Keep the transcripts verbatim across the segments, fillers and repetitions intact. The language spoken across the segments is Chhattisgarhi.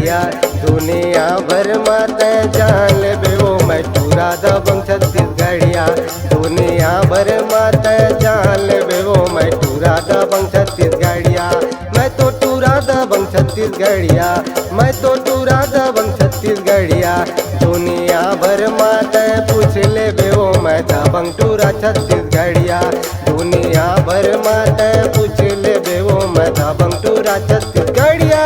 या दुनिया भर मा तैं जान लेबे वो मैं टूरा दबंग छत्तीसगढ़िया। दुनिया भर मा तैं जान लेबे वो मैं टूरा दबंग छत्तीसगढ़िया। मैं तो टूरा दबंग छत्तीसगढ़िया, मैं तो टूरा दबंग छत्तीसगढ़िया। दुनिया भर मा तैं पूछ लेबे वो मैं दबंग टूरा छत्तीसगढ़िया। दुनिया भर मा तैं पूछ लेबे वो मैं दबंग टूरा छत्तीसगढ़िया।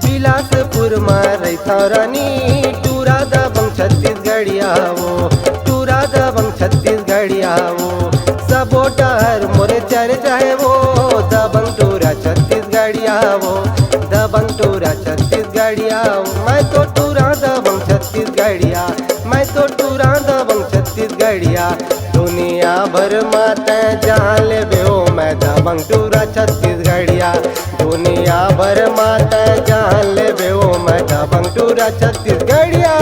बिलासपुर मा रहिथंव रानी, टूरा दबंग छत्तीसगढ़िया वो, टूरा दबंग छत्तीसगढ़िया वो। सबो डहर मोरे चर्चा हे वो, दबंग टूरा छत्तीसगढ़िया वो, दबंग टूरा छत्तीसगढ़िया वो। मैं तो टूरा दबंग छत्तीसगढ़िया, मैं तो टूरा दबंग छत्तीसगढ़िया। दुनिया भर मा तैं जान लेबे वो मैं दबंग टूरा छत्तीसगढ़िया। दुनिया भर मा तैं जान लेबे वो मैं दबंग टूरा छत्तीसगढ़िया।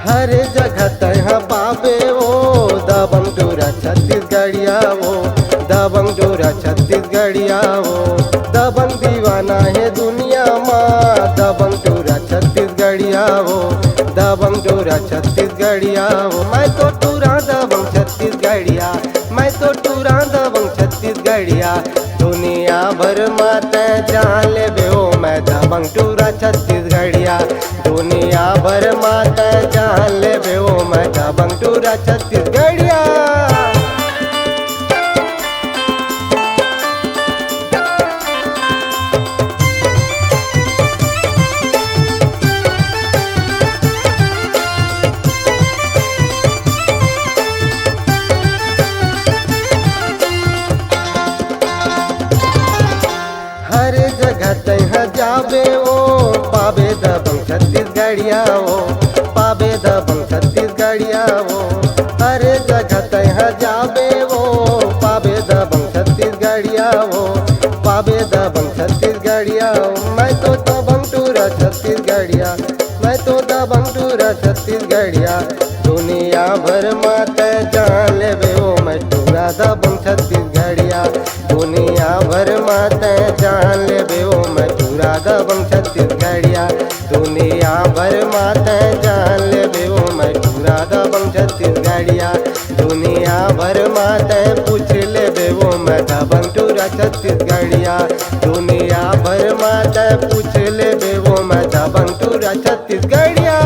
हर जगह तैं ह पाबे वो दबंग टूरा छत्तीसगढ़िया वो, दबंग टूरा छत्तीसगढ़िया वो। दबंग दीवाना हे दुनिया मा, दबंग टूरा छत्तीसगढ़िया वो, दबंग टूरा छत्तीसगढ़िया वो। मैं तो टूरा दबंग छत्तीसगढ़िया, मैं तो टूरा दबंग छत्तीसगढ़िया। दुनिया भर मा तैं जान लेबे वो मैं दबंग टूरा छत्तीसगढ़िया। दुनिया भर मा तैं जान लेबे वो मैं दबंग टूरा छत्तीसगढ़िया। हर जगह तैं ह जाबे वो, पाबे दबंग छत्तीसगढ़िया वो, पाबे दबंग छत्तीसगढ़िया वो। हर जगह तैं ह जाबे वो, पाबे दबंग छत्तीसगढ़िया वो, पाबे दबंग छत्तीसगढ़िया वो। मैं तो दबंग टूरा छत्तीसगढ़िया, मैं तो दबंग टूरा छत्तीसगढ़िया। दुनिया भर मा तैं जान लेबे वो मैं टूरा दबंग छत्तीसगढ़िया। दुनिया भर मा तैं जान लेबे वो मैं टूरा दबंग छत्तीसगढ़िया। दुनिया भर मा तैं जान लेबे वो मैं टूरा दबंग छत्तीसगढ़िया। दुनिया भर मा तैं पूछ लेबे वो मैं दबंग टूरा छत्तीसगढ़िया। दुनिया भर मा तैं पूछ लेबे वो मैं दबंग टूरा छत्तीसगढ़िया।